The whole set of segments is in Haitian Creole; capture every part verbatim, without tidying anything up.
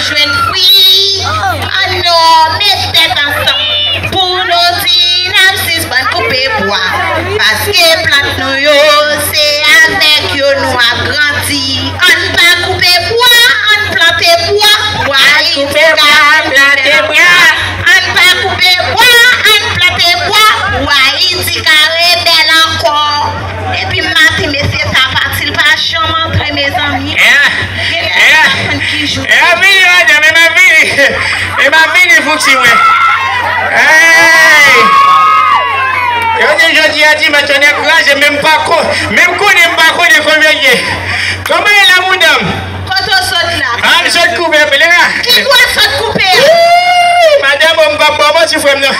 Jwenn fwi, ann nou met tèt ansanm pou nou di n ap sispann koupe bwa. Paske plant nou yo, se avèk yo nou ap grandi. Ann pa koupe bwa, ann plante bwa. Bwa Ayiti ka plante bwa. Ann pa koupe bwa, ann plante bwa. Bwa Ayiti ka rebèl ankò. Depi maten, mesye sa pati, l pa janm antre, mezanmi. Eh, eh, eh, vini, madanm, e m ap vini. E m ap vini pou ti mwen. Hey! Yo di jodi a dimanch, yo nèg kraze, men m pa ko-, men m konnen, m pa konnen konbyen l ye. Kòman e la, madanm? Kote w sot la? Ah, m sot koupe, men la. Ki bwa w sot koupe a? Wouy! Madanm, m p ap ba w manti, frè m, non.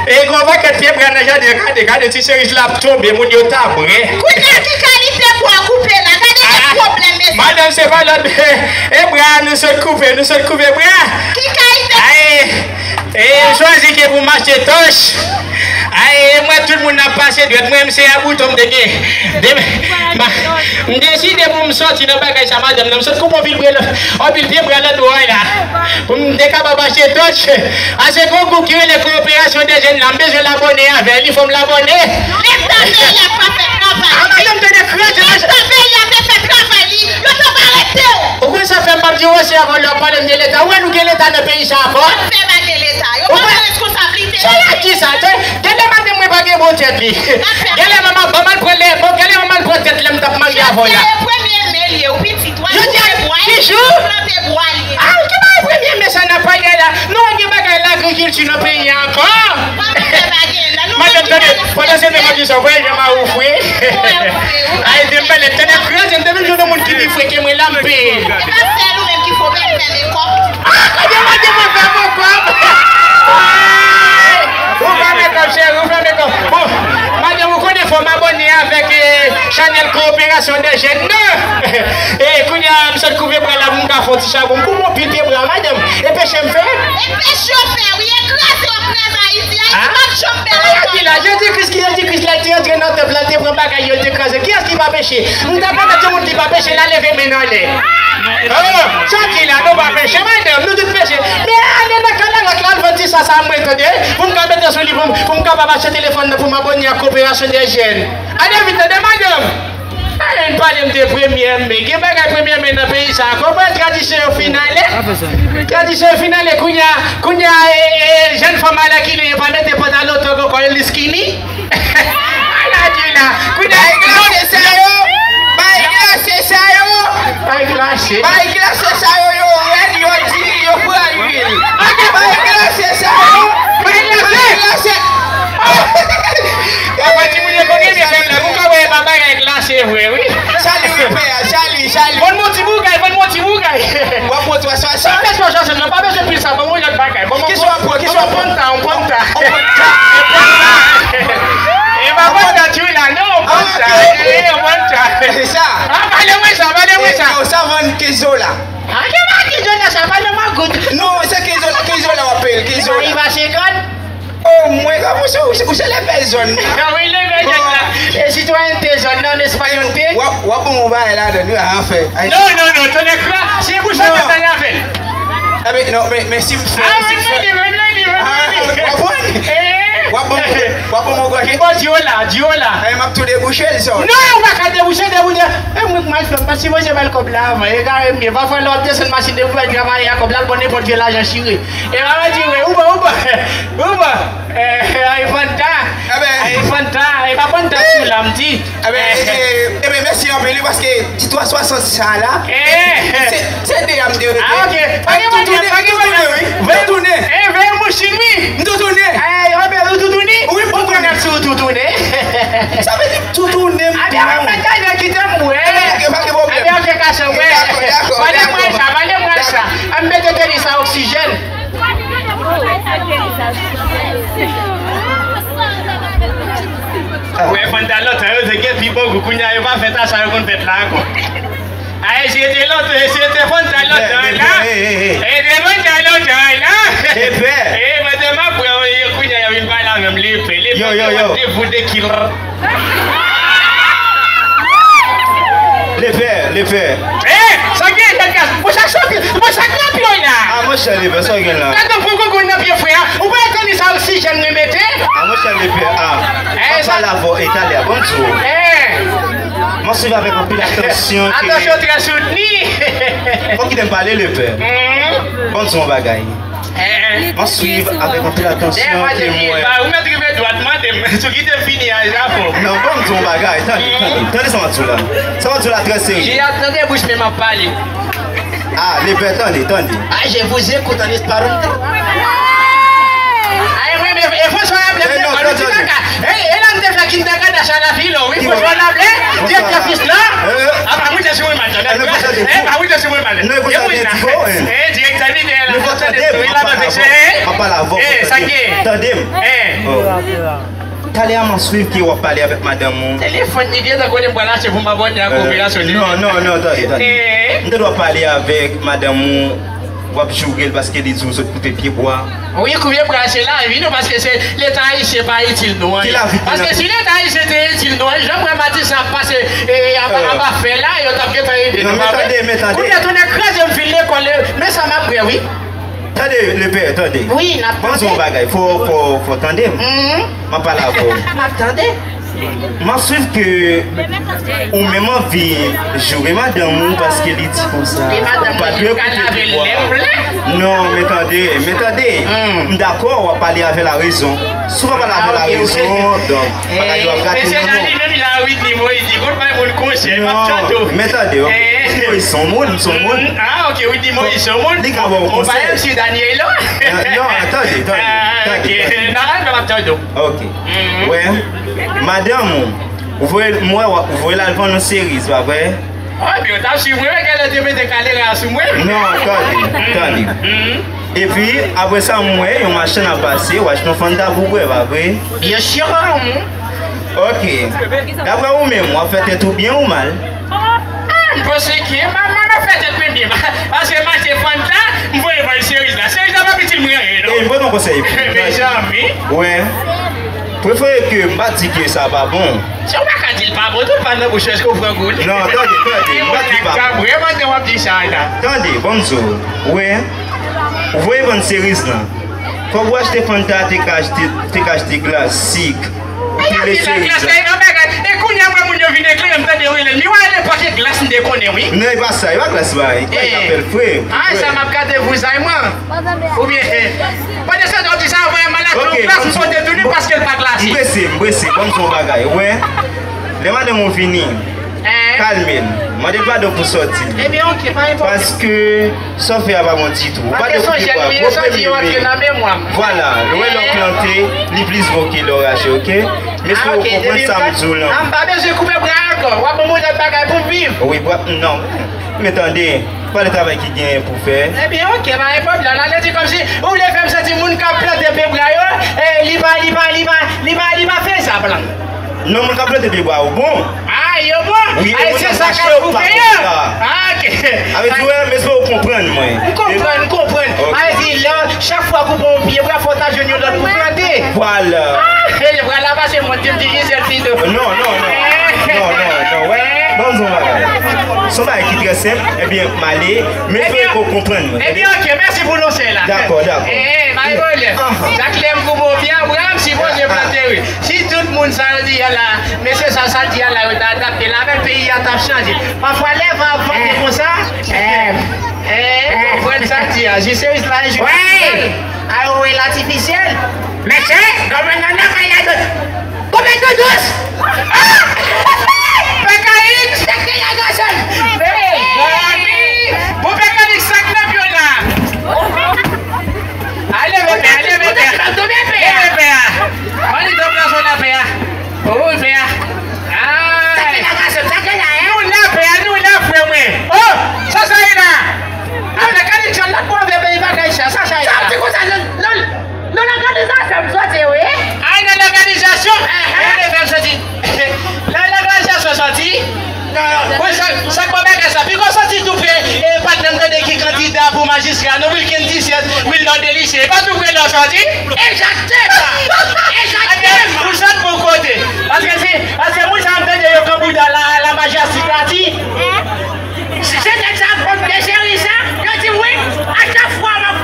E gen yon pakèt pye bwa nan jaden, gade, gade, ti seriz la ap tonbe, moun yo ta bwè. Kounye a, ki kalite bwa w koupe la? Gade de pwoblèm, mesye. Madanm, se pa lòt, e bwa nou sot koupe, nou sot koupe bwa. Ki kalite? Ay, e m chwazi ke pou m achte tòch. Ay, e mwen, tout moun ap pase dwèt mwen, m se a bouton m te gen. De, ma, m deside pou m sòti nan bagay sa, madanm nan. M sot koupe anpil bwa, anpil pye bwa nan dwòy la. Pou m te kapab achte tòch. Ase gon gwoup ki rele Kowoperasyon dè Jèn la, m bezwen labòne avè li, fò m labòne. Leta peyi a pa fè travay li. Ah, madanm, tande kraze. Leta peyi a te fè travay li, yo t ap arete w. Ou konn sa fè m p ap di w anse avè w lè w ap pale m de leta. Ou wè nou gen leta nan peyi sa ankò? Fè pa gen leta. Yo pa pran reskonsablite. Sa y ap di sa, te, genlè madanm mwen pa gen bon tèt li. Genlè manman, manman l pran lè, bon, genlè manman l pran tèt lè m t ap marye avè w la. Premye me l ye, ou pitit, w al koupe bwa, ki jou? Plante bwa li ye. Ah, ki bagay premye me sa n ap pale la? Non, gen bagay lagrikilti nan peyi a ankò. Pa fè bagay la. Madanm, tande, pandan se te mwen di sa, w wè jan mari w fre. Ay, de m bèlè, tande kraze, m te vin jwenn yon moun ki pi fre ke mwen la, m peye. E pa sèl ou menm ki fo, bèl fè mekòp. Ah, kote madanm mwen fè mwen kòb? Ay! Ou fè mekòp, cheri, ou fè mekòp. Bon, madanm, ou konnen fò m abòne avèk, eh, chanèl Kowoperasyon dè Jèn nan. Eh, kounye a, m sot koupe bwa la pou m ka fè yon ti chabon. M koupe yon pil pye bwa, madanm. E peche m fè? E peche w fè, wi. E kraze w ap kraze Ayiti. Ayiti p ap janm bèl ankò. Ki la, Jezi Kris, ki Jezi Kris la, te antre nan tanp la, te pran bagay yo, te kraze. Kiyès ki pa peche? M ta pèmèt yon moun ki pa peche la leve men l anlè. Oh, sa ki la, nou pa peche, madanm, nou tout peche. Men ale nan Kalarak la, al vann ti sa sa mwen, tande, pou m ka mete sou li, pou m, pou m kapab achte telefòn nan, pou m abòne ak Kowoperasyon dè Jèn. Ale vit, tande, madanm. Ale n pale m de premye me. Gen bagay premye me nan peyi sa. Konprann tradisyon yo fin ale. Tradisyon yo fin ale, kounye a, kounye a, e, e, jèn fanm alèkile, yo pa mete pantalon tòg ankò, yo li skinny. Ala di la. Kounye a, bay glase sa yo. Bay glase sa yo. Bay glase. Bay glase sa yo, yo rèd, yo di, yo pran lwil. Bay glase sa yo. Bay glase. Bay glase. Papa timoun yo konnen men fèt la. Ou ka wè e pa bagay glase vre, wi. Sali, wi, pè a. Sali, sali. Vann mwen ti bougay, vann mwen ti bougay. W ap pran twa swasan. Sa fè twa swasan, non, pa bezwen pil sa, ban mwen lòt bagay. Ban mwen. Kisa w ap pran? Kisa w ap pran? Yon panta, yon panta. Yon panta. Yon panta. E pa panta tou la, non, yon panta. Ah, ok, ok. E, yon panta. Se sa. Ah, pale mwen sa, pale mwen sa. E, yo, sa vann kenz dola. Ah, ke pa kenz dola sa, pale mwen goud. Non, se kenz dola, kenz dola w ap peye l, kenz dola. Li pa rive a senkant? Oh, mwen, ou se, ou se, ou se lepè zòn. Ah wi, lepè zòn la. E sitwayènte zòn nan, nespa yon te? W ap, w ap ban mwen bagay ladan, wi, a fè. Non, non, non, tonnè kra, se pou sa mwen pale avè l. Enben, non, men, men si m fè, ah, si m fè, w ap pran? Eh? W ap ban mwen, w ap ban mwen gòje? Bon, di w la, di w la. Eh, m ap tou debouche l, sa. Non, ou pa ka debouche, debouche. E mwen k mal fè, m pa sipoze ba l kòb la avan. E kare m ye. Pafwa, lè w ap desann machin depi w al travay a, kòb la al pran nenpòt vye lajan chire. E pa mwen di, wi, ou bon, ou bon. Ou bon. Eh, ay, Fanta. Enben. Ay, Fanta. E pa Fanta sou la, m di. Enben, eh, enben, mèsi anpil, wi, paske ti twa swasant sa la, eh, se, se de a m te rete. Ah, ok. Pa gen pwoblèm, pa gen pwoblèm. M tou tounen, wi. M tou tounen. Eh, veye mouchin, wi. M tou tounen. Eh, anben, ou tou tounen? Wi, m tou tounen. Ou konnen si ou tou tounen. Sa vle di m tou tounen, m tou. Anben, anben, anben, kite m, wi. Enben, ok, pa gen pwoblèm. Anben, ok, kase, wi. Dakò, dakò, dakò. Pale mwen sa, pale mwen sa. An mete tenis a oksijèn. Ou wè, fanm ta lontan, yo te gen pi bon gou, kounye a yo pa fè ta sa yo konn fèt la ankò. Ay, si yo te lontan, si yo te fanm ta lontan la. E te fanm ta lontan la. E mwen te m ap pran yo, kounye a yo vin pale avè m, lepè, lepè, yo, yo, yo. Te fout de kil. Lepè, lepè. Eh, sa gen, sa gen. Mwen sa k sòti, mwen sa k nan pye la. Monchè Lepè, sa w gen la? Gade yon gwo gougoun nan pye frè a. Ou pa tande sa oksijèn mwen mete? A, monchè Lepè, a. M ap pale avè w talè a, ban m di w. M ap swiv avèk anpil atansyon ke... Atansyon trè soutni. Fò w kite m pale, Lepè. Ban m di w yon bagay. M ap swiv avèk anpil atansyon ke mwen... Ou mèt rive dwat, mande m si w kite m fini a, Japon. Non, ban m di w yon bagay, tande, tande. Tande sa m ap di w la. Sa m ap di w la trè serye. Tande bouch mwen, m ap pale. Ah, Lepè, tande, tande. Ah, je vous écoute en espérant. Ay, mwen, e, e François Rabelais, eh, non, tande, tande. E, e la m te fè Kim Kardashian a filo, wi, François Rabelais, direktè fis la. Eh, eh. A, pa moute sou mwen, madan. Eh, pa moute sou mwen, madan. Non, e François Rabelais, eh, direktè lidè la. Tande, wi, la, m ap pale avè w, eh, sa k ye? Tande m. Eh. Oh. Talè a m ap swiv ke w ap pale avèk madanm ou. Telefòn li gentan konnen m pral achte pou m abòne ak operasyon li. Non, non, non, tande, tande. Eh. M te dwe pale avèk madanm ou, w ap joure l paske li di w sot koupe pyebwa. Wi, koupe pyebwa se lavi nou, paske se Leta ayisyen pa itil nou anyen. Ki lavi ki nan... Paske si Leta ayisyen te itil nou anyen, jan m wè Matisan ap pase, e, aba, aba fè la, yo t ap gentan ede nou, pa vre? Non, men tande, men tande. Kounye a tou nèg kraze m fin lekòl, men sa m ap bwè, wi. Tande, Lepè, tande. Wi, n ap tande. Ban m di w yon bagay, fò, fò, fò w tande m. M ap pale avè w. M ap tande. M ap swiv ke ou menm anvi joure madanm ou paske li di konsa ou pa dwe koupe pyebwa. Non, men tande, men tande. M dakò, w ap pale avè larezon. Si w pa pale avè larezon, donk, bagay yo ap gate, non, non. Mesye Dani menm la, Whitney Moïse, li konn bay moun konsèy, m ap tande w. Non, men tande, ok. Whitney Moïse se yon moun, se yon moun. Ah, ok, Whitney Moïse se yon moun. Li ka ba w konsèy. Ou pa M C Daniel, non? Non, tande, tande, tande, tande. Non, non, m ap tande w. Ok. Wè, madanm ou, ou voye, m wè, w voye l al vann yon seriz, pa vre? Ah, ebyen, w t ap swiv mwen, wè, gade, te mete kamera sou mwen. Non, tande, tande. Epi, apre sa, m wè yon machann ap pase, w achte yon Fanta pou bwè, pa vre? Byen si. Ok. Daprè ou menm, w ap fè tèt ou byen ou mal? Ah, m panse ke m, m, m ap fè tèt mwen byen. Paske m achte Fanta, m voye vann seriz la. Seriz la p ap itil mwen anyen, non. E, m ba w yon konsèy. Mezanmi. Wè. Prefere ke m pa di ke sa pa bon. Si w pa ka di l pa bon, tout pa nan bouch, èske w pran gout? Non, tande, tande, m pa di pa bon. Vrèman, w ap di sa la. Tande, ban m di w. Wè, ou voye vann seriz lan. Fòk ou achte Fanta, te ka achte, te ka achte glas, sik. Ou pile seriz la. E kounye a, mwen, moun yo vin eklere m, tande yo rele m. Li wè, a lepòk, e glas m te konnen, wi. Non, e pa sa, e pa glas, ba. E pa, e ka fè l fre. Ah, sa m ap gade vouzay mwen. Oubyen, eh, pandan se tan w di sa, w voye m al achte yon glas, m pote tounen paske l pa glase. M prese, m prese, ban m di w yon bagay. Wè, lè madanm ou vini, kalme l. Mande l padon pou sa w di l. Ebyen, ok, pa gen pwoblèm. Paske sa w fè a pa bon ditou. Ou pa dwe koupe bwa, gwo premye men. Vwala, lè w wè lè w plante, li plis bon ke lè w rache, ok? M espere w konprann sa m di w lan. Ah, m pa bezwen koupe bwa ankò. W ap ban m yon lòt bagay pou m viv. Wi, bwa, non. Men tande, pa de travay ki genyen pou fè. Ebyen, ok, pa gen pwoblèm. Sa vle di kòmsi ou vle fè m santi moun k ap plante pye bwa yo, eh, li pa, li pa, li pa, li pa, li pa fezab lan. Non, moun k ap plante pye bwa yo bon. Ah, yo bon? Wi, e moun nan mache yo pa bon la. Ah, ok. Avè di, wè, m espere w konprann mwen. M konprann, m konprann. Ok. Avè di, lè, chak fwa w koupe yon pye bwa, fò w ta jwenn yon lòt pou plante. Vwala. Ah, e vwala, pase mwen, di m di Gisèle Fido. Non, non, non. Non, non, non, wè. Ban m di w yon bagay. Se yon bagay ki trè senp, ebyen, m ale, men fò w konprann mwen. Ebyen, ok, mèsi pou konsèy la. Dakò, dakò. Eh, bay volè. Sa k lè m koupe yon pye, Abraham sipoze plante, wi. Si tout moun sa yo di a la, mesye sa, sa di a la, yo ta adapte l avè l, peyi a t ap chanje. Pafwa, lè van ap vante konsa, eh, ou konprann sa di a, Gisèle la, je... Ay, ou wè l atifisyèl. Mesye, gòmèt nan nan kay la, konbyen doudous? Ah! Pè Kayik! Chèche la gason! Mezanmi! Bon, Pè Kayik, sa k nan pye w la? Ale, leve pè a, leve pè a. Leve pè a. Mande tanplasyon la, pè a. Oh, pè a. Ah. Sa k la, gason, sa k la, hein? Nou la, pè a, nou la, frè mwen. Oh, sa, sa ye la? Apre Kayik, sa lòt bò vè peyi bagay sa, sa, sa ye la? Sa w di konsa, non, non. Nan lòganizasyon m soti, wi. Ay, nan lòganizasyon? Enhen. Ou leve m soti. Nan lòganizasyon soti? Non. Bon, sa, sa k bon bagay sa? Piko soti tou pre, e, patnè m tande ki kandida pou majistra nan Wilkin disèt, Wildor Delisle. E pa tou pre lè w soti? Egzakteman. Egzakteman. Ou sot bon kote. Paske se, paske moun sa m tande yo pran bouda la, la majistrati. Se nèg sa k pran de seri sa, yo di m wi, a chak fwa m ap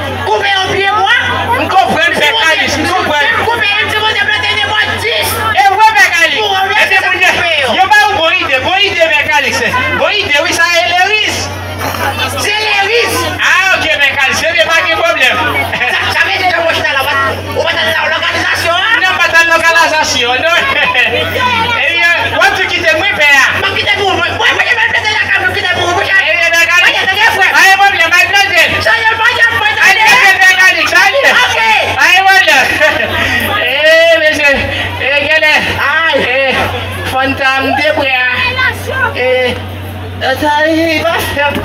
Sa rive pa fè m.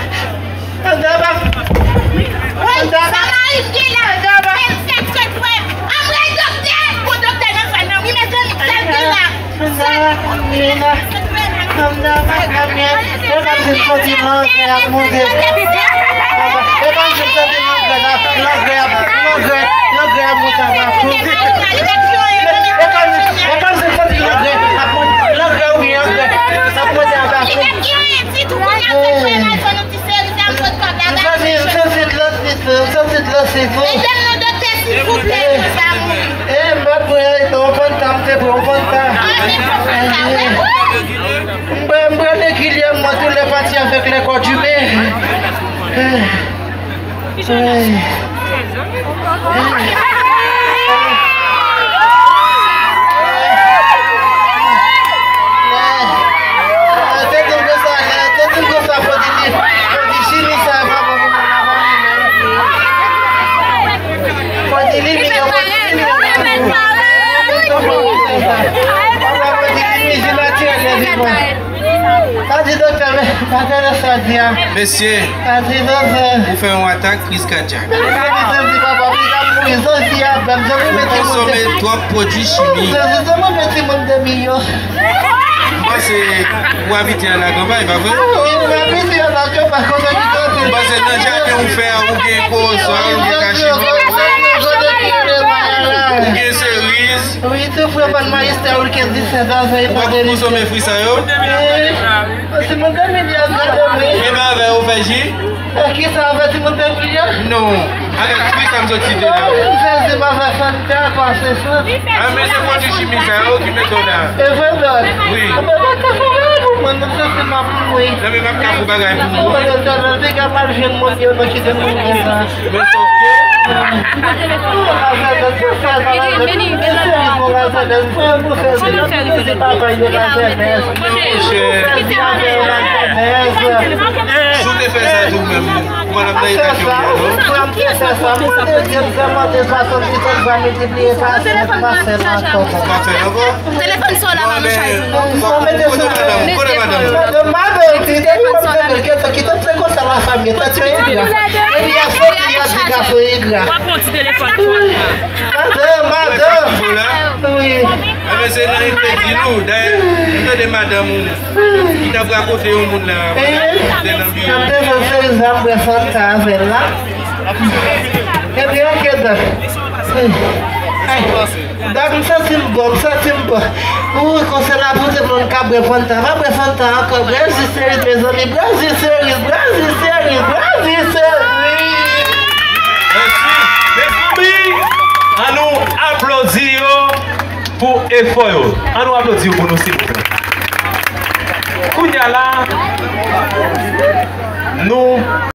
Ann dòmi. Ann dòmi. Sa m arive la. Ann dòmi. Fè m fè tèt frè m. Ann rele doktè. Bon, doktè nan fè nan. Wi, mezanmi, sa l gen la. Ann dòmi. Ann dòmi. Ann dòmi. E pa m sot soti nan anglè ap monte. E pa m sot soti nan anglè la. Anglè ap, anglè, anglè ap monte anba kou. E pa m, e pa m sot soti nan anglè ap monte. Anglè oubyen anglè ap monte anba kou. Ti tou kounye a fè frè m al jwenn yon ti seri sa m pot kòb la. M santi, m santi dlo, m santi dlo sezi. Mete m nan doktè silvouplè, mezanmi. E, m pa t pran, non, Fanta m te pran, Fanta. Ah, te pran Fanta, wi. M pran, m pran regilyèman tous les parties avec les corps humains. Eh. Sa di doktè, men, pa tande sa di a. Mesye, sa di doktè. Ou fè yon atak, kriz kadyak. Sa di, sa di, papa, pi ka mouri, sa di a, bèm, jan mwen mete moun. Ou konsome twòp pwodui chimik. Sa di, sa mwen mete moun de milyon. M panse ou abite a Laganbay, pa vre? Wi, mwen abite a Laganbay, kote ki kote. M panse nan jaden ou fè a, ou gen kowosòl, ou gen kachimòl, ou gen seriz. Wi, tou frè Ban Majestè Wilkens disèt a, sa e pa de. Ou pa konn konsome fwi sa yo? Eh, si mwen te milyon gade mwen. E pa avè yo fè ji? Eh, kisa avè ti mwen te milyon? Non. Avèk fwi sa m sot site la. Mwen sezi m avè Fanta, pase sa. Ah, men se pwodui chimik sa yo ki mete w la. E vre, dòk? Wi. Mwen pa ka fè anyen pou mwen, mwen sezi m ap mouri. Non, men m ap ka fè bagay pou ou. Mwen te tèlman te ka mal jwenn moun yo nan kite moun yo la. Men sòf ke si w te fè sa tou menm, ou pa t ap nan eta ke w ye a, non? Ou pa fè l ankò? Telefòn sa w la pa nan chay tou non. Kote madanm? Kote madanm? Madanm, ti telefòn sa w la. Kite, kite, se konsa lafanmi, tande, epi a fè, epi a di gason engra. W ap pran ti telefòn pou w. Madanm, madanm. Wi. Enben, se nan entevi nou. Dayè, m tande madanm ou ki t ap rakonte yon moun la. Eh, m te nan biwo. M te nan seri zam bwè Fanta avè l la. Epi, ok, dòk. Dòk, m santi m bon, m santi m bon. Ou konsa la pou tout moun ka bwè Fanta. Pa bwè Fanta ankò. Bwè jis seriz, mezanmi. Bwè jis seriz, bwè jis seriz, bwè jis seriz. Mèsi. Mezanmi, ann nou aplodi yo pou efò yo. Ann nou aplodi yo pou nou, silvouplè. Kounye a la, nou